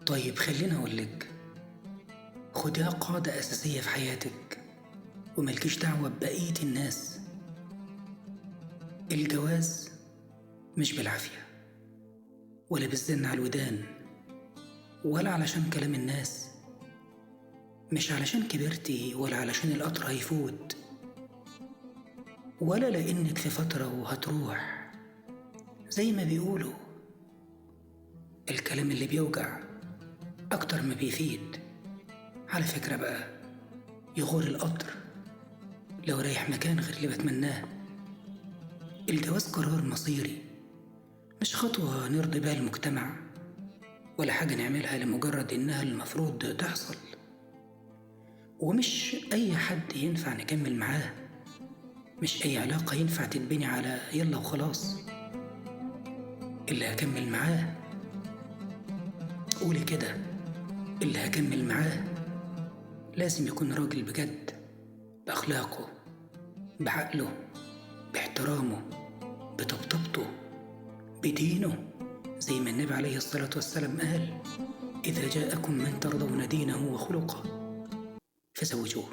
طيب خليني أقولك، خديها قاعدة أساسية في حياتك وملكيش دعوة ببقية الناس. الجواز مش بالعافية ولا بالزن على الودان ولا علشان كلام الناس، مش علشان كبرتي ولا علشان القطر هيفوت ولا لأنك في فترة وهتروح. زي ما بيقولوا الكلام اللي بيوجع أكتر ما بيفيد. على فكرة بقى، يغور القطر لو رايح مكان غير اللي بتمناه. الجواز قرار مصيري، مش خطوة نرضي بها المجتمع ولا حاجة نعملها لمجرد إنها المفروض تحصل. ومش أي حد ينفع نكمل معاه، مش أي علاقة ينفع تتبني على يلا وخلاص. اللي هكمل معاه، قولي كده، اللي هكمل معاه لازم يكون راجل بجد، بأخلاقه، بعقله، باحترامه، بطبطبته، بدينه، زي ما النبي عليه الصلاة والسلام قال: إذا جاءكم من ترضون دينه وخلقه فزوجوه.